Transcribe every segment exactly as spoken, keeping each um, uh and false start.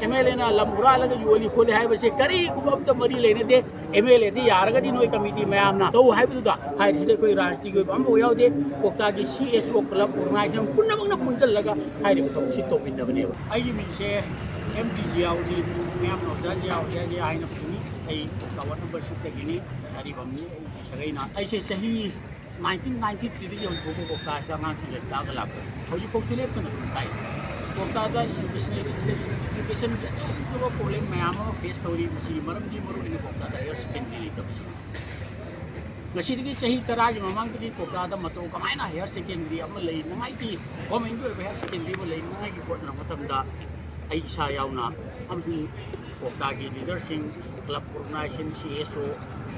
M L ꯑꯦꯅ ꯂꯝ ꯍꯨꯔꯥꯜꯂꯒ ꯌꯣꯜꯂꯤ ꯈꯣꯠꯂꯤ ꯍꯥꯏꯕꯁꯦ ꯀꯔꯤꯒꯨꯝꯕ ꯑꯝꯇ ꯃꯔꯤ ꯂꯩꯅꯗꯦ꯫ ꯑꯦꯝ ꯑꯦꯜ ꯑꯦꯗꯤ ꯌꯥꯔꯒꯗꯤ ꯅꯣꯏ ꯀꯃꯤꯇꯤ ꯃꯌꯥꯝꯅ ꯇꯧ ꯍꯥꯏꯕꯗꯨꯗ ꯍꯥꯏꯔꯤꯁꯤꯗ ꯑꯩꯈꯣꯏ ꯔꯥꯖꯅꯤꯇꯤꯒꯤ ꯑꯣꯏꯕ ꯑꯃꯐꯥꯎ ꯌꯥꯎꯗꯦ꯫ ꯀꯣꯛꯇꯥꯒꯤ ꯁꯤ ꯑꯦꯁ ꯑꯣ ꯀ꯭ꯂꯕ ꯑꯣꯔꯒꯅꯥꯏꯖꯦꯁꯟ ꯄꯨꯝꯅꯃꯛꯅ ꯄꯨꯟꯁꯤꯜꯂꯒ ꯍꯥꯏꯔꯤꯕ ꯊꯕꯛꯁꯤ ꯇꯧꯃꯤꯟꯅꯕꯅꯦꯕ꯫ ꯑꯩꯒꯤ ꯃꯤꯡꯁꯦ ꯑꯦꯝ ꯗꯤ ꯖꯤ ꯌꯥꯎꯗꯤ ꯃꯌꯥꯝꯅ ꯑꯣꯖꯥ ꯖꯤ ꯌꯥꯎꯗꯤ ꯍꯥꯏꯅ ꯐꯪꯏ꯫ ꯑꯩ ꯀꯣꯛꯇꯥ ꯋꯥꯔꯗ ꯅꯝꯕꯔ ꯁꯤꯛꯁꯇꯒꯤꯅꯤ꯫ ꯑꯔꯤꯕꯝꯅꯤ ꯑꯩꯒꯤ ꯁꯥꯒꯩꯅ꯫ ꯑꯩꯁꯦ ꯆꯍꯤ ꯅꯥꯏꯟꯇꯤꯟ ꯅꯥꯏꯟꯇꯤ ꯊ꯭ꯔꯤꯗꯒꯤ ꯍꯧꯖꯤꯛ ꯐꯥꯎꯕ ꯀꯣꯛꯇꯥꯁꯤꯗ ꯑꯉꯥꯡꯁꯤꯡꯁꯦ ꯇꯥꯛꯑꯒ ꯂꯥꯛꯄꯅꯤ꯫ ꯍꯧꯖꯤꯛꯐꯥꯎꯁꯨ ꯂꯦꯞꯇꯅ ꯑꯗꯨꯝ ꯇꯥꯛꯏ꯫ ꯀꯣꯛꯇꯥꯗ ꯏꯖꯨꯀꯦꯁꯅꯦꯜ ꯁꯤꯁꯇꯦꯝ, ꯏꯖꯨꯀꯦꯁꯟꯒꯤ ꯑꯆꯧꯕ ꯄ꯭ꯔꯣꯕ꯭ꯂꯦꯝ ꯃꯌꯥꯝ ꯑꯃ ꯐꯦꯁ ꯇꯧꯔꯤ꯫ ꯃꯁꯤꯒꯤ ꯃꯔꯝꯗꯤ ꯃꯔꯨꯑꯣꯏꯅ ꯀꯣꯛꯇꯥꯗ ꯍꯥꯌꯔ ꯁꯦꯀꯦꯟꯗꯔꯤ ꯂꯩꯇꯕꯁꯤꯅꯤ꯫ ꯉꯁꯤꯗꯒꯤ ꯆꯍꯤ ꯇꯔꯥꯒꯤ ꯃꯃꯥꯡꯗꯒꯤ ꯀꯣꯛꯇꯥꯗ ꯃꯇꯧ ꯀꯃꯥꯏꯅ ꯍꯥꯌꯔ ꯁꯦꯀꯦꯟꯗꯔꯤ ꯑꯃ ꯂꯩꯅꯉꯥꯏꯒꯤ, ꯒꯣꯔꯃꯦꯟꯒꯤ ꯑꯣꯏꯕ ꯍꯥꯌꯔ ꯁꯦꯀꯦꯟꯗꯔꯤ ꯑꯃ ꯂꯩꯅꯉꯥꯏꯒꯤ ꯍꯣꯠꯅꯔꯛꯄ ꯃꯇꯝꯗ ꯑꯩ ꯏꯁꯥ ꯌꯥꯎꯅ ꯑꯃꯁꯨꯡ ꯀꯣꯛꯇꯥꯒꯤ ꯂꯤꯗꯔꯁꯤꯡ, ꯀ꯭ꯂꯕ ꯑꯣꯔꯒꯅꯥꯏꯖꯦꯁꯟ, ꯁꯤ ꯑꯦꯁ ꯑꯣ,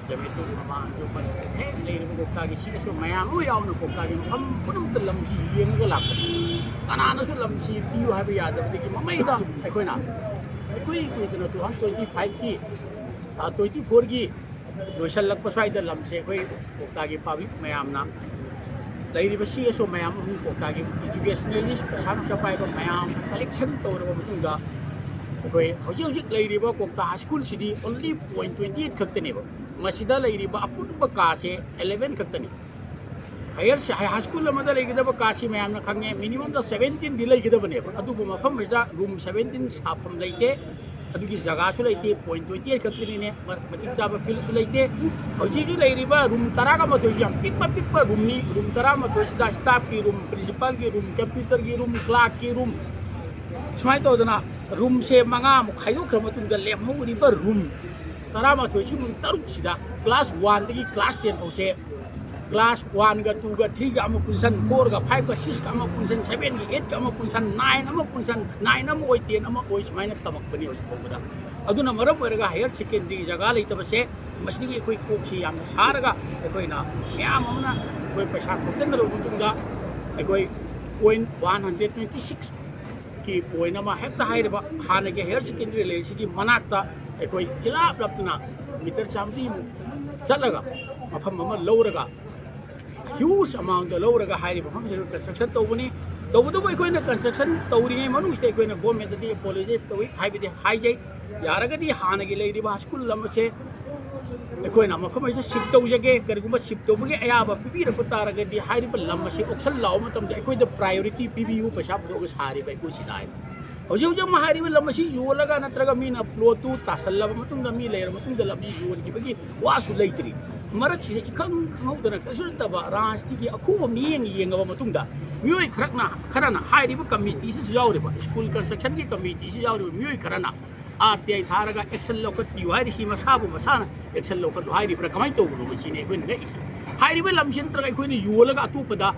ꯖꯃꯤꯇꯣ ꯃꯃꯥ ꯑꯟꯖꯨꯃꯟ, ꯍꯦꯛ ꯂꯩꯔꯤꯕ ꯀꯣꯛꯇꯥꯒꯤ ꯁꯤ ꯑꯦꯁ ꯑꯣ ꯃꯌꯥꯝ ꯑꯃ ꯌꯥꯎꯅ ꯀꯣꯛꯇꯥꯒꯤ ꯃꯐꯝ ꯄꯨꯝꯅꯃꯛꯇ ꯂꯝꯁꯤ ꯌꯦꯡꯉꯒ ꯂꯥꯛꯄꯅꯤ꯫ ꯀꯅꯥꯅꯁꯨ ꯂꯝꯁꯤ ꯄꯤꯌꯨ ꯍꯥꯏꯕ ꯌꯥꯗꯕꯗꯒꯤ ꯃꯃꯩꯗ ꯑꯩꯈꯣꯏꯅ ꯏꯀꯨꯏ ꯀꯨꯏꯗꯅ two thousand twenty five ꯀꯤ, ꯇ꯭ꯋꯦꯟꯇꯤ ꯐꯣꯔꯒꯤ ꯂꯣꯏꯁꯤꯜꯂꯛꯄ ꯁ꯭ꯋꯥꯏꯗ ꯂꯝꯁꯦ ꯑꯩꯈꯣꯏ ꯀꯣꯛꯇꯥꯒꯤ ꯄꯥꯕ꯭ꯂꯤꯛ ꯃꯌꯥꯝꯅ, ꯂꯩꯔꯤꯕ ꯁꯤ ꯑꯦꯁ ꯑꯣ ꯃꯌꯥꯝ ꯑꯃ ꯀꯣꯛꯇꯥꯒꯤ ꯏꯖꯨꯀꯦꯁꯅꯦꯂꯤꯁ, ꯄꯩꯁꯥ ꯅꯨꯡꯁꯥ ꯄꯥꯏꯕ ꯃꯌꯥꯝ ꯀꯂꯦꯛꯁꯟ ꯇꯧꯔꯕ ꯃꯇꯨꯡꯗ ꯑꯩꯈꯣꯏ ꯍꯧꯖꯤꯛ ꯍꯧꯖꯤꯛ ꯂꯩꯔꯤꯕ ꯀꯣꯛꯇꯥ ꯍꯥꯏ ꯁ꯭ꯀꯨꯜꯁꯤꯗꯤ only point twenty eight ꯈꯛꯇꯅꯦꯕ꯫ ꯃꯁꯤꯗ ꯂꯩꯔꯤꯕ ꯑꯄꯨꯟꯕ ꯀꯥꯁꯦ eleven ꯈꯛꯇꯅꯤ꯫ ꯍꯥꯌꯔ ꯁꯦ-, ꯍꯥꯏ ꯁ꯭ꯀꯨꯜ ꯑꯃꯗ ꯂꯩꯒꯗꯕ ꯀꯥꯁꯤ ꯃꯌꯥꯝꯅ ꯈꯪꯉꯦ, ꯃꯤꯅꯤꯃꯝꯗ ꯁꯕꯦꯟꯇꯤꯟꯗꯤ ꯂꯩꯒꯗꯕꯅꯦꯕ꯫ ꯑꯗꯨꯕꯨ ꯃꯐꯝ ꯑꯁꯤꯗ ꯔꯨꯝ ꯁꯕꯦꯟꯇꯤꯟ ꯁꯥꯐꯝ ꯂꯩꯇꯦ, ꯑꯗꯨꯒꯤ ꯖꯒꯥꯁꯨ ꯂꯩꯇꯦ, point twenty eight ꯈꯛꯇꯅꯤꯅꯦ, ꯃ-, ꯃꯇꯤꯛ ꯆꯥꯕ ꯐꯤꯜꯁꯨ ꯂꯩꯇꯦ꯫ ꯍꯧꯖꯤꯛ ꯍꯧꯖꯤꯛ ꯂꯩꯔꯤꯕ ꯔꯨꯝ ꯇꯔꯥꯒ ꯃꯥꯊꯣꯏꯁꯤ ꯌꯥꯝ ꯄꯤꯛꯄ ꯄꯤꯛꯄ ꯔꯨꯝꯅꯤ꯫ ꯔꯨꯝ ꯇꯔꯥꯃꯥꯊꯣꯏꯁꯤꯗ ꯁ꯭ꯇꯥꯐꯀꯤ ꯔꯨꯝ, ꯄ꯭ꯔꯤꯟꯁꯤꯄꯥꯜꯒꯤ ꯔꯨꯝ, ꯀꯝꯄ꯭ꯌꯨꯇꯔꯒꯤ ꯔꯨꯝ, ꯀ꯭ꯂꯥꯔꯛꯀꯤ ꯔꯨꯝ, ꯁꯨꯃꯥꯏꯅ ꯇꯧꯗꯅ ꯔꯨꯝꯁꯦ ꯃꯉꯥꯃꯨꯛ ꯈꯥꯏꯗꯣꯛꯈ꯭ꯔ ꯃꯇꯨꯡꯗ ꯂꯦꯝꯍꯧꯔꯤꯕ ꯔꯨꯝ ꯇꯔꯥꯃꯥꯊꯣꯏꯁꯤ ꯔꯨꯝ ꯇꯔꯨꯛꯁꯤꯗ ꯀ꯭ꯂꯥꯁ ꯋꯥꯟꯗꯒꯤ ꯀ꯭ꯂꯥꯁ ꯇꯦꯟ ꯐꯥꯎꯁꯦ ꯀ꯭ꯂꯥꯁ ꯋꯥꯟꯒ ꯇꯨꯒ ꯊ꯭ꯔꯤꯒ ꯑꯃ ꯄꯨꯟꯁꯟ, ꯐꯣꯔꯒ ꯐꯥꯏꯚꯀ ꯁꯤꯛꯁꯀ ꯑꯃ ꯄꯨꯟꯁꯟ, ꯁꯕꯦꯟꯒ ꯑꯩꯠꯀ ꯑꯃ ꯄꯨꯟꯁꯟ, ꯅꯥꯏꯟ ꯑꯃ ꯄꯨꯟꯁꯟ, ꯅꯥꯏꯟ ꯑꯃ ꯑꯣꯏ, ꯇꯦꯟ ꯑꯃ ꯑꯣꯏ, ꯁꯨꯃꯥꯏꯅ ꯇꯝꯃꯛꯄꯅꯤ ꯍꯧꯖꯤꯛ ꯐꯥꯎꯕꯗ꯫ ꯑꯗꯨꯅ ꯃꯔꯝ ꯑꯣꯏꯔꯒ ꯍꯥꯌꯔ ꯁꯦꯀꯦꯟꯗꯔꯤ ꯖꯒꯥ ꯂꯩꯇꯕꯁꯦ, ꯃꯁꯤꯗꯒꯤ ꯑꯩꯈꯣꯏ ꯀꯣꯛꯁꯤ ꯌꯥꯝꯅ ꯁꯥꯔꯒ ꯑꯩꯈꯣꯏꯅ ꯃꯌꯥꯝ ꯑꯃꯅ ꯑꯩꯈꯣꯏ ꯄꯩꯁꯥ ꯊꯣꯛꯆꯟꯅꯔꯕ ꯃꯇꯨꯡꯗ ꯑꯩꯈꯣꯏ point one hundred twenty six ꯀꯤ point ꯑꯃ ꯍꯦꯛꯇ ꯍꯥꯏꯔꯤꯕ ꯍꯥꯟꯅꯒꯤ ꯍꯥꯌꯔ ꯁꯦꯀꯦꯟꯗꯔꯤ ꯂꯩꯔꯤꯁꯤꯒꯤ ꯃꯅꯥꯛꯇ ꯑꯩꯈꯣꯏ ꯏꯂꯥꯞ ꯂꯥꯞꯇꯅ ꯃꯤꯇꯔ ꯆꯥꯝꯃꯔꯤꯃꯨꯛ ꯆꯠꯂꯒ ꯃꯐꯝ ꯑꯃ ꯂꯧꯔꯒ huge amount ꯂꯧꯔꯒ ꯍꯥꯏꯔꯤꯕ ꯃꯐꯝꯁꯤꯗ construction ꯇꯧꯕꯅꯤ꯫ ꯇꯧꯕꯇꯕꯨ ꯑꯩꯈꯣꯏꯅ construction ꯇꯧꯔꯤꯉꯩ ꯃꯅꯨꯡꯁꯤꯗ ꯑꯩꯈꯣꯏꯅ government ꯇꯗꯤ apologize ꯇꯧꯏ, ꯍꯥꯏꯕꯗꯤ ꯍꯥꯏꯖꯩ, ꯌꯥꯔꯒꯗꯤ ꯍꯥꯟꯅꯒꯤ ꯂꯩꯔꯤꯕ high school ꯂꯝ ꯑꯁꯦ ꯑꯩꯈꯣꯏꯅ ꯃꯐꯝ ꯑꯁꯤꯗ shift ꯇꯧꯖꯒꯦ, ꯀꯔꯤꯒꯨꯝꯕ shift ꯇꯧꯕꯒꯤ ꯑꯌꯥꯕ ꯄꯤꯕꯤꯔꯛꯄ ꯇꯥꯔꯒꯗꯤ ꯍꯥꯏꯔꯤꯕ ꯂꯝ ꯑꯁꯤ auction ꯂꯥꯎꯕ ꯃꯇꯝꯗ ꯑꯩꯈꯣꯏꯗ priority ꯄꯤꯕꯤꯌꯨ, ꯄꯩꯁꯥ ꯄꯨꯊꯣꯛꯑꯒ ꯁꯥꯔꯤꯕ ꯑꯩꯈꯣꯏ ꯁꯤꯗ ꯍꯥꯏꯅ꯫ ꯍꯧꯖꯤꯛ ꯍꯧꯖꯤꯛ ꯑꯃ ꯍꯥꯏꯔꯤꯕ ꯂꯝ ꯑꯁꯤ ꯌꯣꯜꯂꯒ ꯅꯠꯇ꯭ꯔꯒ ꯃꯤꯅ plot ꯇꯨ ꯇꯥꯁꯜꯂꯕ ꯃꯇꯨꯡꯗ, ꯃꯤ ꯂꯩꯔꯕ ꯃꯇꯨꯡꯗ ꯂꯝꯁꯤ ꯌꯣꯟꯈꯤꯕꯒꯤ ꯋꯥꯁꯨ ꯂꯩꯇ꯭ꯔꯤ꯫ ꯃꯔꯛꯁꯤꯗ ꯏꯈꯪ ꯈꯪꯍꯧꯗꯅ ꯀꯩꯁꯨ ꯅꯠꯇꯕ ꯔꯥꯖꯅꯤꯇꯤꯒꯤ ꯑꯈꯨꯕ ꯃꯤꯠꯌꯦꯡ ꯌꯦꯡꯉꯕ ꯃꯇꯨꯡꯗ ꯃꯤꯑꯣꯏ ꯈꯔꯅ, ꯈꯔꯅ ꯍꯥꯏꯔꯤꯕ committee ꯁꯤꯁꯨ ꯌꯥꯎꯔꯤꯕ, school construction ꯒꯤ committee ꯁꯤ ꯌꯥꯎꯔꯤꯕ ꯃꯤꯑꯣꯏ ꯈꯔꯅ R T I ꯊꯥꯔꯒ action ꯂꯧꯈꯠꯄꯤꯌꯨ ꯍꯥꯏꯔꯤꯁꯤ ꯃꯁꯥꯕꯨ ꯃꯁꯥꯅ action ꯂꯧꯈꯠꯂꯨ ꯍꯥꯏꯔꯤꯕ꯭ꯔꯥ, ꯀꯃꯥꯏꯅ ꯇꯧꯕꯅꯣ ꯁꯤꯅꯤ ꯑꯩꯈꯣꯏꯅ ꯉꯛꯏꯁꯦ꯫ ꯍꯥꯏꯔꯤꯕ ꯂꯝꯁꯤ ꯅꯠꯇ꯭ꯔꯒ ꯑꯩꯈꯣꯏꯅ ꯌꯣꯜꯂꯒ ꯑꯇꯣꯞꯄꯗ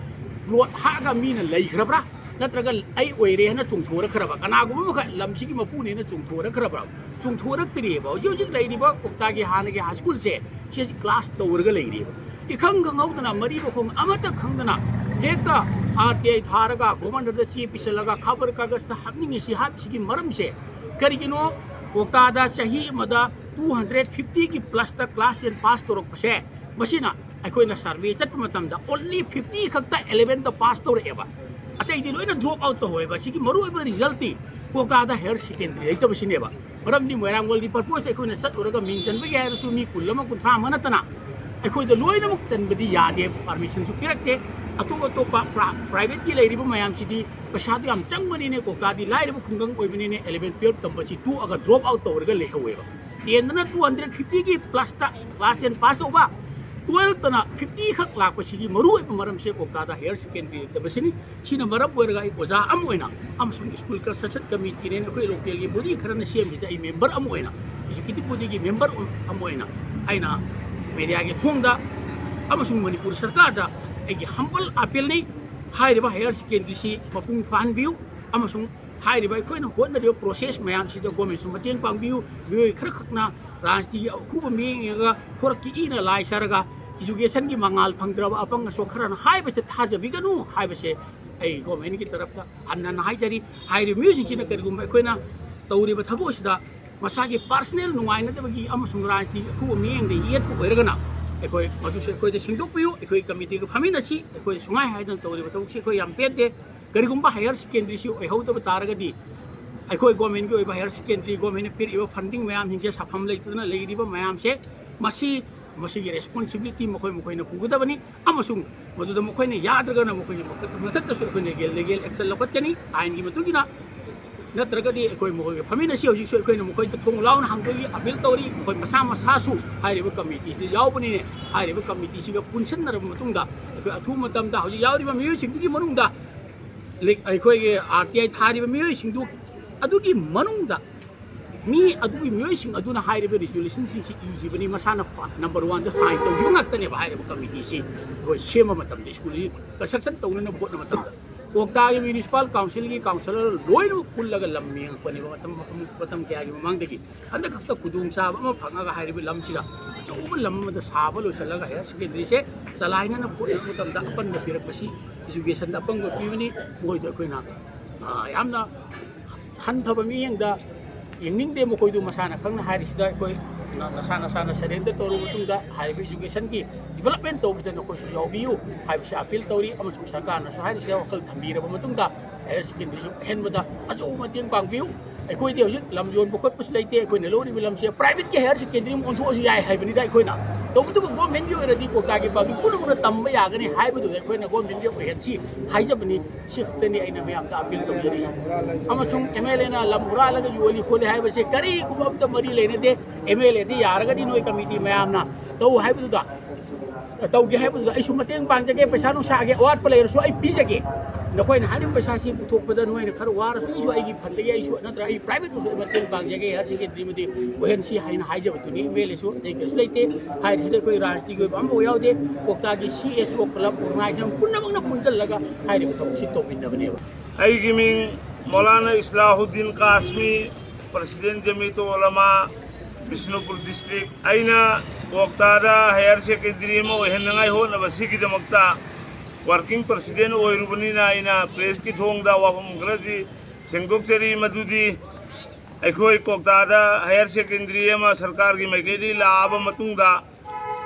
plot ꯍꯥꯞꯑꯒ ꯃꯤꯅ ꯂꯩꯈ꯭ꯔꯕ꯭ꯔꯥ, ꯅꯠꯇ꯭ꯔꯒ ꯑꯩ ꯑꯣꯏꯔꯦ ꯍꯥꯏꯅ ꯆꯣꯡꯊꯣꯔꯛꯈ꯭ꯔꯕ, ꯀꯅꯥꯒꯨꯝꯕ ꯑꯃꯈꯛ ꯂꯝꯁꯤꯒꯤ ꯃꯄꯨꯅꯦꯅ ꯆꯣꯡꯊꯣꯔꯛꯈ꯭ꯔꯕ? ꯆꯣꯡꯊꯣꯔꯛꯇ꯭ꯔꯤꯑꯕ꯫ ꯍꯧꯖꯤꯛ ꯍꯧꯖꯤꯛ ꯂꯩꯔꯤꯕ ꯀ꯭ꯋꯥꯛꯇꯥꯒꯤ ꯍꯥꯟꯅꯒꯤ high school ꯁꯦ, ꯁꯤ ꯍꯧꯖꯤꯛ clash ꯇꯧꯔꯒ ꯂꯩꯔꯤꯑꯕ꯫ ꯏꯈꯪ ꯈꯪꯍꯧꯗꯅ, ꯃꯔꯤ ꯃꯈꯣꯡ ꯑꯃꯠꯇ ꯈꯪꯗꯅ ꯍꯦꯛꯇ R T I ꯊꯥꯔꯒ government ꯗ ꯆꯦ ꯄꯤꯁꯜꯂꯒ ꯈꯕꯔ ꯀꯥꯒꯖꯇ ꯍꯥꯞꯅꯤꯡꯉꯤꯁꯤ ꯍꯥꯞꯄꯤꯁꯤꯒꯤ ꯃꯔꯝꯁꯦ ꯀꯔꯤꯒꯤꯅꯣ? ꯀ꯭ꯋꯥꯛꯇꯥꯗ ꯆꯍꯤ ꯑꯃꯗ two hundred fifty ꯒꯤ plus ꯇ class ten pass ꯇꯧꯔꯛꯄꯁꯦ, ꯃꯁꯤꯅ ꯑꯩꯈꯣꯏꯅ survey ꯆꯠꯄ ꯃꯇꯝꯗ only fifty ꯈꯛꯇ eleven ꯗ pass ꯇꯧꯔꯛꯑꯦꯕ꯫ ꯑꯇꯩꯗꯤ ꯂꯣꯏꯅ drop out ꯇꯧꯍꯧꯋꯦꯕ꯫ ꯁꯤꯒꯤ ꯃꯔꯨꯑꯣꯏꯕ result ꯇꯤ ꯀ꯭ꯋꯥꯛꯇꯥꯗ higher secondary ꯂꯩꯇꯕꯁꯤꯅꯦꯕ꯫ ꯃꯔꯝꯗꯤ ꯃꯣꯏꯔꯥꯡ ꯋꯥꯔꯜꯒꯤ purpose ꯇ ꯑꯩꯈꯣꯏꯅ ꯆꯠꯂꯨꯔꯒ ꯃꯤꯡ ꯆꯟꯕꯒꯤ ꯍꯥꯏꯔꯁꯨ ꯃꯤ ꯀꯨꯟ ꯑꯃ, ꯀꯨꯟꯊ꯭ꯔꯥ ꯑꯃ ꯅꯠꯇꯅ ꯑꯩꯈꯣꯏꯗ ꯂꯣꯏꯅꯃꯛ ꯆꯟꯕꯗꯤ ꯌꯥꯗꯦ, permission ꯁꯨ ꯄꯤꯔꯛꯇꯦ꯫ ꯑꯇꯣꯞ ꯑꯇꯣꯞꯄ pra-, private ꯀꯤ ꯂꯩꯔꯤꯕ ꯃꯌꯥꯝꯁꯤꯗꯤ ꯄꯩꯁꯥꯗꯣ ꯌꯥꯝ ꯆꯪꯕꯅꯤꯅꯦ, ꯀ꯭ꯋꯥꯛꯇꯥꯗꯤ ꯂꯥꯏꯔꯕ ꯈꯨꯡꯒꯪ ꯑꯣꯏꯕꯅꯤꯅꯦ, eleven twelve ꯇꯝꯕꯁꯤ ꯇꯣꯛꯑꯒ drop out ꯇꯧꯔꯒ ꯂꯩꯍꯧꯋꯦꯕ꯫ Ten ꯗꯅ two hundred fifty ꯒꯤ plus ꯇ class ten pass ꯇꯧꯕ, twelve ꯇꯅ fifty ꯈꯛ ꯂꯥꯛꯄꯁꯤꯒꯤ ꯃꯔꯨꯑꯣꯏꯕ ꯃꯔꯝꯁꯦ ꯀ꯭ꯋꯥꯛꯇꯥꯗ higher secondary ꯂꯩꯇꯕꯁꯤꯅꯤ꯫ ꯁꯤꯅ ꯃꯔꯝ ꯑꯣꯏꯔꯒ ꯑꯩ ꯑꯣꯖꯥ ꯑꯃ ꯑꯣꯏꯅ ꯑꯃꯁꯨꯡ school construction committee ꯅꯦꯅ ꯑꯩꯈꯣꯏ local ꯒꯤ body ꯈꯔꯅ ꯁꯦꯝꯕꯁꯤꯗ ꯑꯩ member ꯑꯃ ꯑꯣꯏꯅ, executive body ꯒꯤ member ꯑꯃ ꯑꯣꯏꯅ ꯑꯩꯅ media ꯒꯤ ꯊꯣꯡꯗ ꯑꯃꯁꯨꯡ ꯃꯅꯤꯄꯨꯔ ꯁꯔꯀꯥꯔꯗ ꯑꯩꯒꯤ humble appeal ꯅꯤ꯫ ꯍꯥꯏꯔꯤꯕ higher secondary ꯁꯤ ꯃꯄꯨꯡ ꯐꯥꯍꯟꯕꯤꯌꯨ ꯑꯃꯁꯨꯡ ꯍꯥꯏꯔꯤꯕ ꯑꯩꯈꯣꯏꯅ ꯍꯣꯠꯅꯔꯤꯕ process ꯃꯌꯥꯝꯁꯤꯗ government ꯁꯨ ꯃꯇꯦꯡ ꯄꯥꯡꯕꯤꯌꯨ꯫ ꯃꯤꯑꯣꯏ ꯈꯔꯈꯛꯅ ꯔꯥꯖꯅꯤꯇꯤꯒꯤ ꯑꯈꯨꯕ ꯃꯤꯠꯌꯦꯡ ꯌꯦꯡꯉꯒ ꯈꯣꯔꯛꯀꯤ ꯏꯅ ꯂꯥꯏ ꯁꯥꯔꯒ education ꯒꯤ ꯃꯉꯥꯜ ꯐꯪꯗ꯭ꯔꯕ ꯑꯄꯪ ꯑꯁꯣꯛ ꯈꯔꯅ ꯍꯥꯏꯕꯁꯦ ꯊꯥꯖꯕꯤꯒꯅꯨ ꯍꯥꯏꯕꯁꯦ ꯑꯩ government ꯀꯤ ꯇꯔꯐꯇ ꯍꯟꯅ ꯍꯟꯅ ꯍꯥꯏꯖꯔꯤ꯫ ꯍꯥꯏꯔꯤꯕ ꯃꯤꯑꯣꯏꯁꯤꯡꯁꯤꯅ ꯀꯔꯤꯒꯨꯝꯕ ꯑꯩꯈꯣꯏꯅ ꯇꯧꯔꯤꯕ ꯊꯕꯛ ꯑꯁꯤꯗ ꯃꯁꯥꯒꯤ personal ꯅꯨꯡꯉꯥꯏꯅꯗꯕꯒꯤ ꯑꯃꯁꯨꯡ ꯔꯥꯖꯅꯤꯇꯤꯒꯤ ꯑꯈꯨꯕ ꯃꯤꯠꯌꯦꯡꯗ ꯌꯦꯠꯄ ꯑꯣꯏꯔꯒꯅ ꯑꯩꯈꯣꯏ ꯃꯗꯨꯁꯨ ꯑꯩꯈꯣꯏꯗ ꯁꯦꯡꯗꯣꯛꯄꯤꯌꯨ꯫ ꯑꯩꯈꯣꯏ committee ꯒ ꯐꯝꯃꯤꯟꯅꯁꯤ꯫ ꯑꯩꯈꯣꯏ ꯁꯨꯡꯍꯥꯏ ꯍꯥꯏꯗꯅ ꯇꯧꯔꯤꯕ ꯊꯕꯛꯁꯤ ꯑꯩꯈꯣꯏ ꯌꯥꯝ ꯄꯦꯟꯗꯦ꯫ ꯀꯔꯤꯒꯨꯝꯕ ꯍꯥꯌꯔ ꯁꯦꯀꯦꯟꯗꯔꯤꯁꯤ ꯑꯣꯏꯍꯧꯗꯕ ꯇꯥꯔꯒꯗꯤ, ꯑꯩꯈꯣꯏ ꯒꯣꯔꯃꯦꯟꯒꯤ ꯑꯣꯏꯕ ꯍꯥꯌꯔ ꯁꯦꯀꯦꯟꯗꯔꯤ, ꯒꯣꯔꯃꯦꯟꯅ ꯄꯤꯔꯛꯏꯕ ꯐꯟꯗꯤꯡ ꯃꯌꯥꯝꯁꯤꯡꯁꯦ ꯁꯥꯐꯝ ꯂꯩꯇꯗꯅ ꯂꯩꯔꯤꯕ ꯃꯌꯥꯝꯁꯦ, ꯃꯁꯤ, ꯃꯁꯤꯒꯤ ꯔꯦꯁꯄꯣꯟꯁꯤꯕꯤꯂꯤꯇꯤ ꯃꯈꯣꯏ ꯃꯈꯣꯏꯅ ꯄꯨꯒꯗꯕꯅꯤ꯫ ꯑꯃꯁꯨꯡ ꯃꯗꯨꯗ ꯃꯈꯣꯏꯅ ꯌꯥꯗ꯭ꯔꯒꯅ ꯃꯈꯣꯏꯒꯤ ꯃꯊꯛ-, ꯃꯊꯛꯇꯁꯨ ꯑꯩꯈꯣꯏꯅ ꯂꯤꯒꯦꯜ ꯑꯦꯛꯁꯟ ꯂꯧꯈꯠꯀꯅꯤ ꯑꯥꯏꯟꯒꯤ ꯃꯇꯨꯡ ꯏꯟꯅ꯫ ꯅꯠꯇ꯭ꯔꯒꯗꯤ ꯑꯩꯈꯣꯏ ꯃꯈꯣꯏꯒꯤ ꯐꯝꯃꯤꯟꯅꯁꯤ꯫ ꯍꯧꯖꯤꯛꯁꯨ ꯑꯩꯈꯣꯏꯅ ꯃꯈꯣꯏꯗ ꯊꯣꯡ ꯂꯥꯎꯅ ꯍꯥꯡꯗꯣꯛꯏ, ꯑꯄꯤꯜ ꯇꯧꯔꯤ꯫ ꯃꯈꯣꯏ ꯃꯁꯥ ꯃꯁꯥꯁꯨ ꯍꯥꯏꯔꯤꯕ ꯀꯃꯤꯇꯤꯁꯤꯗ ꯌꯥꯎꯕꯅꯤꯅꯦ꯫ ꯍꯥꯏꯔꯤꯕ ꯀꯃꯤꯇꯤꯁꯤꯒ ꯄꯨꯟꯁꯤꯟꯅꯔꯕ ꯃꯇꯨꯡꯗ, ꯑꯩꯈꯣꯏ ꯑꯊꯨꯕ ꯃꯇꯝꯗ ꯍꯧꯖꯤꯛ ꯌꯥꯎꯔꯤꯕ ꯃꯤꯑꯣꯏꯁꯤꯡꯗꯨꯒꯤ ꯃꯅꯨꯡꯗ ꯂꯤꯛ-, ꯑꯩꯈꯣꯏꯒꯤ ꯑꯥꯔ ꯇꯤ ꯑꯥꯏ ꯊꯥꯔꯤꯕ ꯃꯤꯑꯣꯏꯁꯤꯡꯗꯨ, ꯑꯗꯨꯒꯤ ꯃꯅꯨꯡꯗ ꯃꯤ ꯑꯗꯨꯒꯤ ꯃꯤꯑꯣꯏꯁꯤꯡ ꯑꯗꯨꯅ ꯍꯥꯏꯔꯤꯕ ꯔꯤꯖꯣꯂꯨꯁꯟꯁꯤꯡꯁꯤ ꯏꯈꯤꯕꯅꯤ, ꯃꯁꯥꯅ ꯐ-, ꯅꯝꯕꯔ ꯋꯥꯟꯗ ꯁꯥꯏꯟ ꯇꯧꯈꯤꯕ ꯉꯥꯛꯇꯅꯦꯕ꯫ ꯍꯥꯏꯔꯤꯕ ꯀꯃꯤꯇꯤꯁꯤ ꯑꯩꯈꯣꯏ ꯁꯦꯝꯕ ꯃꯇꯝꯗ, ꯁ꯭ꯀꯨꯜꯁꯤ ꯀꯟꯁꯇ꯭ꯔꯛꯁꯟ ꯇꯧꯅꯅꯕ ꯍꯣꯠꯅꯕ ꯃꯇꯝꯗ, ꯀ꯭ꯋꯥꯛꯇꯥꯒꯤ ꯃ꯭ꯌꯨꯅꯤꯁꯤꯄꯥꯜ ꯀꯥꯎꯟꯁꯤꯜꯒꯤ ꯀꯥꯎꯟꯁꯤꯂꯔ ꯂꯣꯏꯅꯃꯛ ꯄꯨꯜꯂꯒ ꯂꯝ ꯌꯦꯡꯉꯛꯄꯅꯦꯕ ꯃꯇꯝ, ꯃꯇꯝ, ꯃꯇꯝ ꯀꯌꯥꯒꯤ ꯃꯃꯥꯡꯗꯒꯤ꯫ ꯍꯟꯗꯛ ꯈꯛꯇ ꯈꯨꯗꯣꯡꯆꯥꯕ ꯑꯃ ꯐꯪꯉꯒ ꯍꯥꯏꯔꯤꯕ ꯂꯝꯁꯤꯗ ꯑꯆꯧꯕ ꯂꯝ ꯑꯃꯗ ꯁꯥꯕ ꯂꯣꯏꯁꯤꯜꯂꯒ ꯍꯥꯌꯔ ꯁꯦꯀꯦꯟꯗꯔꯤꯁꯦ ꯆꯂꯥꯏꯅꯅꯕ ꯍꯣꯠꯅꯕ ꯃꯇꯝꯗ ꯑꯄꯟꯕ ꯄꯤꯔꯛꯄꯁꯤ ꯏꯖꯨꯀꯦꯁꯟꯗ ꯑꯄꯪꯕ ꯄꯤꯕꯅꯤ꯫ ꯃꯈꯣꯏꯗ ꯑꯩꯈꯣꯏꯅ, ꯑ, ꯌꯥꯝꯅ ꯍꯟꯊꯕ ꯃꯤꯠꯌꯦꯡꯗ ꯌꯦꯡꯅꯤꯡꯗꯦ꯫ ꯃꯈꯣꯏꯗꯨ ꯃꯁꯥꯅ ꯈꯪꯅ ꯍꯥꯏꯔꯤꯁꯤꯗ ꯑꯩꯈꯣꯏ ꯅ-, ꯅꯁꯥ ꯅꯁꯥꯅ ꯁꯔꯦꯟꯗꯔ ꯇꯧꯔꯕ ꯃꯇꯨꯡꯗ ꯍꯥꯏꯔꯤꯕ ꯏꯖꯨꯀꯦꯁꯟꯒꯤ ꯗꯤꯕꯂꯞꯃꯦꯟ ꯇꯧꯕꯗ ꯅꯈꯣꯏꯁꯨ ꯌꯥꯎꯕꯤꯌꯨ ꯍꯥꯏꯕꯁꯤ ꯑꯄꯤꯜ ꯇꯧꯔꯤ꯫ ꯑꯃꯁꯨꯡ ꯁꯔꯀꯥꯔꯅꯁꯨ ꯍꯥꯏꯔꯤꯁꯦ ꯋꯥꯈꯜ ꯊꯝꯕꯤꯔꯕ ꯃꯇꯨꯡꯗ ꯍꯥꯌꯔ ꯁꯦꯀꯦꯟꯗꯔꯤꯁꯨ ꯑꯍꯦꯟꯕꯗ ꯑꯆꯧꯕ ꯃꯇꯦꯡ ꯄꯥꯡꯕꯤꯌꯨ꯫ ꯑꯩꯈꯣꯏꯗꯤ ꯍꯧꯖꯤꯛ ꯂꯝ ꯌꯣꯟꯕ ꯈꯣꯠꯄꯁꯨ ꯂꯩꯇꯦ꯫ ꯑꯩꯈꯣꯏꯅ ꯂꯧꯔꯤꯕ ꯂꯝꯁꯦ ꯄ꯭ꯔꯥꯏꯚꯦꯠꯀꯤ ꯍꯥꯌꯔ ꯁꯦꯀꯦꯟꯗꯔꯤ ꯑꯃ ꯑꯣꯟꯊꯣꯛꯑꯁꯨ ꯌꯥꯏ ꯍꯥꯏꯕꯅꯤꯗ꯫ ꯑꯩꯈꯣꯏꯅ ꯇꯧꯕꯇꯕꯨ ꯒꯣꯔꯃꯦꯟꯒꯤ ꯑꯣꯏꯔꯗꯤ ꯀ꯭ꯋꯥꯛꯇꯥꯒꯤ ꯄꯥꯕ꯭ꯂꯤꯛ ꯄꯨꯝꯅꯃꯛꯅ ꯇꯝꯕ ꯌꯥꯒꯅꯤ ꯍꯥꯏꯕꯗꯨꯗ ꯑꯩꯈꯣꯏꯅ ꯒꯣꯔꯃꯦꯟꯒꯤ ꯑꯣꯏꯍꯟꯁꯤ ꯍꯥꯏꯖꯕꯅꯤ꯫ ꯁꯤ ꯈꯛꯇꯅꯤ ꯑꯩꯅ ꯃꯌꯥꯝꯗ ꯑꯄꯤꯜ ꯇꯧꯖꯔꯤꯁꯤ꯫ ꯑꯃꯁꯨꯡ ꯑꯦꯝ ꯑꯦꯜ ꯑꯦꯅ ꯂꯝ ꯍꯨꯔꯥꯜꯂꯒ ꯌꯣꯜꯂꯤ ꯈꯣꯠꯂꯤ ꯍꯥꯏꯕꯁꯦ ꯀꯔꯤꯒꯨꯝꯕ ꯑꯝꯇ ꯃꯔꯤ ꯂꯩꯅꯗꯦ꯫ ꯑꯦꯝ ꯑꯦꯜ ꯑꯦꯗꯤ ꯌꯥꯔꯒꯗꯤ ꯅꯣꯏ ꯀꯃꯤꯇꯤ ꯃꯌꯥꯝꯅ ꯇꯧ ꯍꯥꯏꯕꯗꯨꯗ ꯇꯧꯒꯦ ꯍꯥꯏꯕꯗꯨꯗ ꯑꯩꯁꯨ ꯃꯇꯦꯡ ꯄꯥꯡꯖꯒꯦ, ꯄꯩꯁꯥ ꯅꯨꯡꯁꯥꯒꯤ ꯑꯋꯥꯠꯄ ꯂꯩꯔꯁꯨ ꯑꯩ ꯄꯤꯖꯒꯦ꯫ ꯅꯈꯣꯏꯅ ꯍꯥꯏꯔꯤꯕ ꯄꯩꯁꯥꯁꯤ ꯄꯨꯊꯣꯛꯄꯗ ꯅꯣꯏꯅ ꯈꯔ ꯋꯥꯔꯁꯨ ꯑꯩꯁꯨ ꯑꯩꯒꯤ ꯐꯟꯗꯒꯤ ꯑꯩꯁꯨ ꯅꯠꯇ꯭ꯔꯒ ꯑꯩ ꯄ꯭ꯔꯥꯏꯚꯦꯠ ꯑꯣꯏꯕ ꯃꯇꯦꯡ ꯄꯥꯡꯖꯒꯦ꯫ ꯍꯥꯌꯔ ꯁꯦꯀꯦꯟꯗꯔꯤ ꯑꯃꯗꯤ ꯑꯣꯏꯍꯟꯁꯤ ꯍꯥꯏꯅ ꯍꯥꯏꯖꯕꯗꯨꯅꯤ꯫ ꯑꯦꯝ ꯑꯦꯜ ꯑꯦꯁꯨ ꯑꯇꯩ ꯀꯔꯤꯁꯨ ꯂꯩꯇꯦ꯫ ꯍꯥꯏꯔꯤꯁꯤꯗ ꯑꯩꯈꯣꯏ ꯔꯥꯖꯅꯤꯇꯤꯒꯤ ꯑꯣꯏꯕ ꯑꯃꯐꯥꯎ ꯌꯥꯎꯗꯦ꯫ ꯀ꯭ꯋꯥꯛꯇꯥꯒꯤ ꯁꯤ ꯑꯦꯁ ꯑꯣ ꯀ꯭ꯂꯕ ꯑꯣꯔꯒꯅꯥꯏꯖꯦꯁꯟ ꯄꯨꯝꯅꯃꯛꯅ ꯄꯨꯟꯁꯤꯜꯂꯒ ꯍꯥꯏꯔꯤꯕ ꯊꯕꯛꯁꯤ ꯇꯧꯃꯤꯟꯅꯕꯅꯦꯕ꯫ ꯑꯩꯒꯤ ꯃꯤꯡ ꯃꯧꯂꯥꯅꯥ ꯏꯁꯂꯥꯍꯨꯗꯤꯟ ꯀꯥꯁꯃꯤ, ꯄ꯭ꯔꯁꯤꯗꯦꯟ ꯖꯃꯤꯌꯇꯨꯜ ꯎꯂꯃꯥ, ꯕꯤꯁꯅꯨꯄꯨꯔ ꯗꯤꯁꯇ꯭ꯔꯤꯛ꯫ ꯑꯩꯅ ꯀ꯭ꯋꯥꯛꯇꯥꯗ ꯍꯥꯌꯔ ꯁꯦꯀꯦꯟꯗꯔꯤ ꯑꯃ ꯑꯣꯏꯍꯟꯅꯉꯥꯏ ꯍꯣꯠꯅꯕꯁꯤꯒꯤꯗꯃꯛꯇ ꯋꯥꯔꯀꯤꯡ ꯄ꯭ꯔꯁꯤꯗꯦꯟ ꯑꯣꯏꯔꯨꯕꯅꯤꯅ ꯑꯩꯅ ꯄ꯭ꯔꯦꯁꯀꯤ ꯊꯣꯡꯗ ꯋꯥꯐꯝ ꯈꯔꯗꯤ ꯁꯦꯡꯗꯣꯛꯆꯔꯤ꯫ ꯃꯗꯨꯗꯤ ꯑꯩꯈꯣꯏ ꯀ꯭ꯋꯥꯛꯇꯥꯗ ꯍꯥꯌꯔ ꯁꯦꯀꯦꯟꯗꯔꯤ ꯑꯃ ꯁꯔꯀꯥꯔꯒꯤ ꯃꯥꯏꯀꯩꯗꯒꯤ ꯂꯥꯛꯑꯕ ꯃꯇꯨꯡꯗ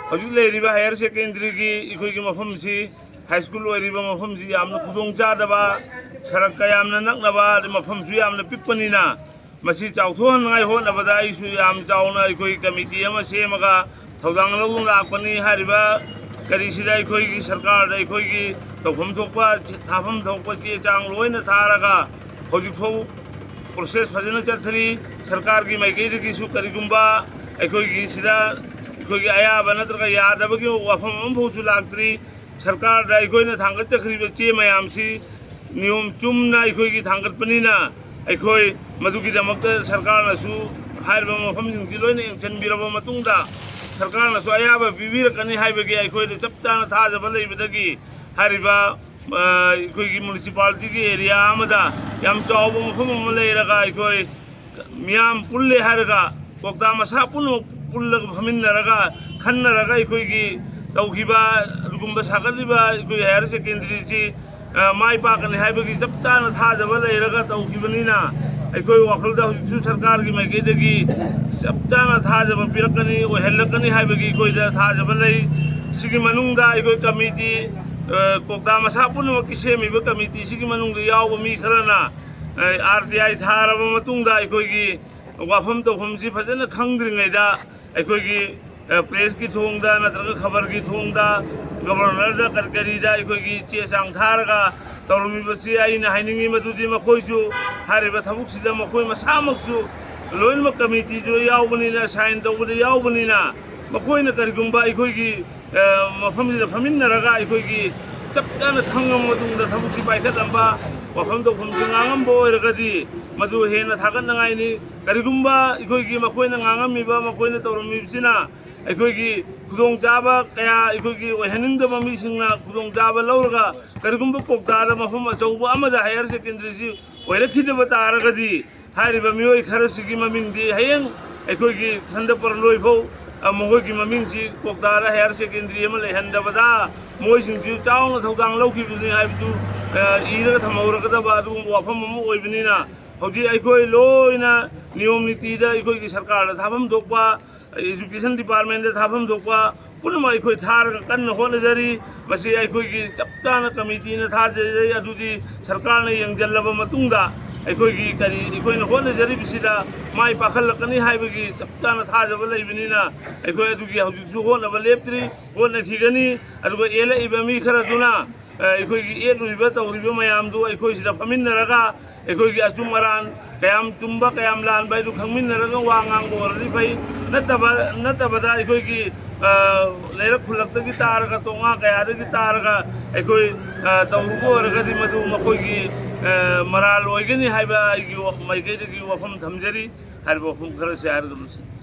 ꯍꯧꯖꯤꯛ ꯂꯩꯔꯤꯕ ꯍꯥꯌꯔ ꯁꯦꯀꯦꯟꯗꯔꯤꯒꯤ ꯑꯩꯈꯣꯏꯒꯤ ꯃꯐꯝꯁꯤ ꯍꯥꯏ ꯁ꯭ꯀꯨꯜ ꯑꯣꯏꯔꯤꯕ ꯃꯐꯝꯁꯤ ꯌꯥꯝꯅ ꯈꯨꯗꯣꯡ ꯆꯥꯗꯕ, ꯁꯔꯛꯀ ꯌꯥꯝꯅ ꯅꯛꯅꯕ, ꯑꯗꯩ ꯃꯐꯝꯁꯨ ꯌꯥꯝꯅ ꯄꯤꯛꯄꯅꯤꯅ, ꯃꯁꯤ ꯆꯥꯎꯊꯣꯛꯍꯟꯅꯉꯥꯏ ꯍꯣꯠꯅꯕꯗ ꯑꯩꯁꯨ ꯌꯥꯝ ꯆꯥꯎꯅ ꯑꯩꯈꯣꯏ ꯀꯃꯤꯇꯤ ꯑꯃ ꯁꯦꯝꯃꯒ ꯊꯧꯗꯥꯡ ꯂꯧꯗꯨꯅ ꯂꯥꯛꯄꯅꯤ꯫ ꯍꯥꯏꯔꯤꯕ ꯀꯔꯤꯁꯤꯗ ꯑꯩꯈꯣꯏꯒꯤ ꯁꯔꯀꯥꯔꯗ ꯑꯩꯈꯣꯏꯒꯤ ꯇꯧꯐꯝ ꯊꯣꯛꯄ, ꯊꯥꯐꯝ ꯊꯣꯛꯄ ꯆꯦ ꯆꯥꯡ ꯂꯣꯏꯅ ꯊꯥꯔꯒ ꯍꯧꯖꯤꯛꯐꯥꯎ ꯄ꯭ꯔꯣꯁꯦꯁ ꯐꯖꯅ ꯆꯠꯊꯔꯤ꯫ ꯁꯔꯀꯥꯔꯒꯤ ꯃꯥꯏꯀꯩꯗꯒꯤꯁꯨ ꯀꯔꯤꯒꯨꯝꯕ ꯑꯩꯈꯣꯏꯒꯤ ꯁꯤꯗ ꯑꯩꯈꯣꯏꯒꯤ ꯑꯌꯥꯕ ꯅꯠꯇ꯭ꯔꯒ ꯌꯥꯗꯕꯒꯤ ꯋꯥꯐꯝ ꯑꯃꯐꯥꯎꯁꯨ ꯂꯥꯛꯇ꯭ꯔꯤ꯫ ꯁꯔꯀꯥꯔꯗ ꯑꯩꯈꯣꯏꯅ ꯊꯥꯡꯒꯠꯆꯈ꯭ꯔꯤꯕ ꯆꯦ ꯃꯌꯥꯝꯁꯤ ꯅꯤꯌꯣꯝ ꯆꯨꯝꯅ ꯑꯩꯈꯣꯏꯒꯤ ꯊꯥꯡꯒꯠꯄꯅꯤꯅ, ꯑꯩꯈꯣꯏ ꯃꯗꯨꯒꯤꯗꯃꯛꯇ ꯁꯔꯀꯥꯔꯅꯁꯨ ꯍꯥꯏꯔꯤꯕ ꯃꯐꯝꯁꯤꯡꯁꯤ ꯂꯣꯏꯅ ꯌꯦꯡꯁꯤꯟꯕꯤꯔꯕ ꯃꯇꯨꯡꯗ, ꯁꯔꯀꯥꯔꯅꯁꯨ ꯑꯌꯥꯕ ꯄꯤꯕꯤꯔꯛꯀꯅꯤ ꯍꯥꯏꯕꯒꯤ ꯑꯩꯈꯣꯏꯗ ꯆꯞ ꯆꯥꯅ ꯊꯥꯖꯕ ꯂꯩꯕꯗꯒꯤ, ꯍꯥꯏꯔꯤꯕ, ꯑ, ꯑꯩꯈꯣꯏꯒꯤ ꯃ꯭ꯌꯨꯅꯤꯁꯤꯄꯥꯂꯤꯇꯤꯒꯤ ꯑꯦꯔꯤꯌꯥ ꯑꯃꯗ ꯌꯥꯝ ꯆꯥꯎꯕ ꯃꯐꯝ ꯑꯃ ꯂꯩꯔꯒ, ꯑꯩꯈꯣꯏ ꯃꯤꯌꯥꯝ ꯄꯨꯜꯂꯦ ꯍꯥꯏꯔꯒ ꯀ꯭ꯋꯥꯛꯇꯥ ꯃꯁꯥ ꯄꯨꯝꯅꯃꯛ ꯄꯨꯜꯂꯒ ꯐꯝꯃꯤꯟꯅꯔꯒ ꯈꯟꯅꯔꯒ ꯑꯩꯈꯣꯏꯒꯤ ꯇꯧꯈꯤꯕ ꯑꯗꯨꯒꯨꯝꯕ ꯁꯥꯒꯠꯂꯤꯕ ꯑꯩꯈꯣꯏ ꯍꯥꯌꯔ ꯁꯦꯀꯦꯟꯗꯔꯤꯁꯤ, ꯑ, ꯃꯥꯏ ꯄꯥꯛꯀꯅꯤ ꯍꯥꯏꯕꯒꯤ ꯆꯞ ꯆꯥꯅ ꯊꯥꯖꯕ ꯂꯩꯔꯒ ꯇꯧꯈꯤꯕꯅꯤꯅ, ꯑꯩꯈꯣꯏ ꯋꯥꯈꯜꯗ ꯍꯧꯖꯤꯛꯁꯨ ꯁꯔꯀꯥꯔꯒꯤ ꯃꯥꯏꯀꯩꯗꯒꯤ ꯆꯞ ꯆꯥꯅ ꯊꯥꯖꯕ ꯄꯤꯔꯛꯀꯅꯤ, ꯑꯣꯏꯍꯜꯂꯛꯀꯅꯤ ꯍꯥꯏꯕꯒꯤ ꯑꯩꯈꯣꯏꯗ ꯊꯥꯖꯕ ꯂꯩ꯫ ꯁꯤꯒꯤ ꯃꯅꯨꯡꯗ ꯑꯩꯈꯣꯏ ꯀꯃꯤꯇꯤ, ꯑ, ꯀ꯭ꯋꯥꯛꯇꯥ ꯃꯁꯥ ꯄꯨꯝꯅꯃꯛꯀꯤ ꯁꯦꯝꯃꯤꯕ ꯀꯃꯤꯇꯤꯁꯤꯒꯤ ꯃꯅꯨꯡꯗ ꯌꯥꯎꯕ ꯃꯤ ꯈꯔꯅ, ꯑ, ꯑꯥꯔ ꯇꯤ ꯑꯥꯏ ꯊꯥꯔꯕ ꯃꯇꯨꯡꯗ ꯑꯩꯈꯣꯏꯒꯤ ꯋꯥꯐꯝ ꯇꯧꯐꯝꯁꯤ ꯐꯖꯅ ꯈꯪꯗ꯭ꯔꯤꯉꯩꯗ ꯑꯩꯈꯣꯏꯒꯤ, ꯑ, ꯄ꯭ꯔꯦꯁꯀꯤ ꯊꯣꯡꯗ ꯅꯠꯇ꯭ꯔꯒ ꯈꯕꯔꯒꯤ ꯊꯣꯡꯗ, ꯒꯕꯔꯅꯔꯗ ꯀꯔꯤ ꯀꯔꯤꯗ ꯑꯩꯈꯣꯏꯒꯤ ꯆꯦ ꯆꯥꯡ ꯊꯥꯔꯒ ꯇꯧꯔꯝꯃꯤꯕꯁꯤ, ꯑꯩꯅ ꯍꯥꯏꯅꯤꯡꯉꯤ ꯃꯗꯨꯗꯤ ꯃꯈꯣꯏꯁꯨ ꯍꯥꯏꯔꯤꯕ ꯊꯕꯛꯁꯤꯗ ꯃꯈꯣꯏ ꯃꯁꯥꯃꯛꯁꯨ ꯂꯣꯏꯅꯃꯛ ꯀꯃꯤꯇꯤꯗꯨ ꯌꯥꯎꯕꯅꯤꯅ, ꯁꯥꯏꯟ ꯇꯧꯕꯗ ꯌꯥꯎꯕꯅꯤꯅ, ꯃꯈꯣꯏꯅ ꯀꯔꯤꯒꯨꯝꯕ ꯑꯩꯈꯣꯏꯒꯤ, ꯑ, ꯃꯐꯝꯁꯤꯗ ꯐꯝꯃꯤꯟꯅꯔꯒ ꯑꯩꯈꯣꯏꯒꯤ ꯆꯞ ꯆꯥꯅ ꯈꯪꯉꯕ ꯃꯇꯨꯡꯗ ꯊꯕꯛꯁꯤ ꯄꯥꯏꯈꯠꯂꯝꯕ, ꯋꯥꯐꯝ ꯇꯧꯐꯝꯁꯤ ꯉꯥꯡꯉꯝꯕ ꯑꯣꯏꯔꯒꯗꯤ ꯃꯗꯨ ꯍꯦꯟꯅ ꯊꯥꯒꯠꯅꯉꯥꯏꯅꯤ꯫ ꯀꯔꯤꯒꯨꯝꯕ ꯑꯩꯈꯣꯏꯒꯤ ꯃꯈꯣꯏꯅ ꯉꯥꯡꯉꯝꯃꯤꯕ, ꯃꯈꯣꯏꯅ ꯇꯧꯔꯝꯃꯤꯕꯁꯤꯅ ꯑꯩꯈꯣꯏꯒꯤ ꯈꯨꯗꯣꯡꯆꯥꯕ ꯀꯌꯥ, ꯑꯩꯈꯣꯏꯒꯤ ꯑꯣꯏꯍꯟꯅꯤꯡꯗꯕ ꯃꯤꯁꯤꯡꯅ ꯈꯨꯗꯣꯡꯆꯥꯕ ꯂꯧꯔꯒ ꯀꯔꯤꯒꯨꯝꯕ ꯀ꯭ꯋꯥꯛꯇꯥꯗ ꯃꯐꯝ ꯑꯆꯧꯕ ꯑꯃꯗ ꯍꯥꯌꯔ ꯁꯦꯀꯦꯟꯗꯔꯤꯁꯤ ꯑꯣꯏꯔꯛꯈꯤꯗꯕ ꯇꯥꯔꯒꯗꯤ, ꯍꯥꯏꯔꯤꯕ ꯃꯤꯑꯣꯏ ꯈꯔꯁꯤꯒꯤ ꯃꯃꯤꯡꯗꯤ ꯍꯌꯦꯡ ꯑꯩꯈꯣꯏꯒꯤ ꯈꯟꯗ ꯄꯔꯂꯣꯏꯐꯥꯎ, ꯑ, ꯃꯈꯣꯏꯒꯤ ꯃꯃꯤꯡꯁꯤ ꯀ꯭ꯋꯥꯛꯇꯥꯗ ꯍꯥꯌꯔ ꯁꯦꯀꯦꯟꯗꯔꯤ ꯑꯃ ꯂꯩꯍꯟꯗꯕꯗ ꯃꯣꯏꯁꯤꯡꯁꯤ ꯆꯥꯎꯅ ꯊꯧꯗꯥꯡ ꯂꯧꯈꯤꯕꯅꯤ ꯍꯥꯏꯕꯗꯨ, ꯑ, ꯏꯔꯒ ꯊꯝꯍꯧꯔꯒꯗꯕ ꯑꯗꯨꯒꯨꯝꯕ ꯋꯥꯐꯝ ꯑꯃ ꯑꯣꯏꯕꯅꯤꯅ, ꯍꯧꯖꯤꯛ ꯑꯩꯈꯣꯏ ꯂꯣꯏꯅ ꯅꯤꯌꯣꯝ ꯅꯤꯇꯤꯗ ꯑꯩꯈꯣꯏꯒꯤ ꯁꯔꯀꯥꯔꯗ ꯊꯥꯐꯝ ꯊꯣꯛꯄ, ꯏꯗꯨꯀꯦꯁꯟ ꯗꯤꯄꯥꯔꯠꯃꯦꯟꯗ ꯊꯥꯐꯝ ꯊꯣꯛꯄ ꯄꯨꯝꯅꯃꯛ ꯑꯩꯈꯣꯏ ꯊꯥꯔꯒ ꯀꯟꯅ ꯍꯣꯠꯅꯖꯔꯤ꯫ ꯃꯁꯤ ꯑꯩꯈꯣꯏꯒꯤ ꯆꯞ ꯆꯥꯅ ꯀꯃꯤꯇꯤꯅ ꯊꯥꯖꯔꯤ, ꯑꯗꯨꯗꯤ ꯁꯔꯀꯥꯔꯅ ꯌꯦꯡꯁꯤꯜꯂꯕ ꯃꯇꯨꯡꯗ ꯑꯩꯈꯣꯏꯒꯤ ꯀꯔꯤ, ꯑꯩꯈꯣꯏꯅ ꯍꯣꯠꯅꯖꯔꯤꯕꯁꯤꯗ ꯃꯥꯏ ꯄꯥꯛꯍꯜꯂꯛꯀꯅꯤ ꯍꯥꯏꯕꯒꯤ ꯆꯞ ꯆꯥꯅ ꯊꯥꯖꯕ ꯂꯩꯕꯅꯤꯅ, ꯑꯩꯈꯣꯏ ꯑꯗꯨꯒꯤ ꯍꯧꯖꯤꯛꯁꯨ ꯍꯣꯠꯅꯕ ꯂꯦꯞꯇ꯭ꯔꯤ, ꯍꯣꯠꯅꯈꯤꯒꯅꯤ꯫ ꯑꯗꯨꯒ ꯌꯦꯜꯂꯛꯏꯕ ꯃꯤ ꯈꯔꯗꯨꯅ ꯑ, ꯑꯩꯈꯣꯏꯒꯤ ꯌꯦꯠꯂꯨꯔꯤꯕ ꯇꯧꯔꯤꯕ ꯃꯌꯥꯝꯗꯨ ꯑꯩꯈꯣꯏ ꯁꯤꯗ ꯐꯝꯃꯤꯟꯅꯔꯒ ꯑꯩꯈꯣꯏꯒꯤ ꯑꯆꯨꯝ ꯑꯔꯥꯟ ꯀꯌꯥꯝ ꯆꯨꯝꯕ ꯀꯌꯥꯝ ꯂꯥꯟꯕ ꯍꯥꯏꯗꯨ ꯈꯪꯃꯤꯟꯅꯔꯒ ꯋꯥ ꯉꯥꯡꯕ ꯑꯣꯏꯔꯗꯤ ꯐꯩ꯫ ꯅꯠꯇꯕ, ꯅꯠꯇꯕꯗ ꯑꯩꯈꯣꯏꯒꯤ, ꯑ, ꯂꯩꯔꯛ ꯈꯨꯜꯂꯛꯇꯒꯤ ꯇꯥꯔꯒ, ꯇꯣꯉꯥ ꯀꯌꯥꯗꯒꯤ ꯇꯥꯔꯒ ꯑꯩꯈꯣꯏ, ꯑ, ꯇꯧꯔꯨꯕ ꯑꯣꯏꯔꯒꯗꯤ ꯃꯗꯨ ꯃꯈꯣꯏꯒꯤ, ꯑ, ꯃꯔꯥꯜ ꯑꯣꯏꯒꯅꯤ ꯍꯥꯏꯕ ꯑꯩꯒꯤ ꯋꯥ-, ꯃꯥꯏꯀꯩꯗꯒꯤ ꯋꯥꯐꯝ ꯊꯝꯖꯔꯤ꯫ ꯍꯥꯏꯔꯤꯕ ꯋꯥꯐꯝ ꯈꯔꯁꯦ ꯍꯥꯏꯔꯒ ꯂꯣꯏꯁꯤꯟꯖꯔꯤ꯫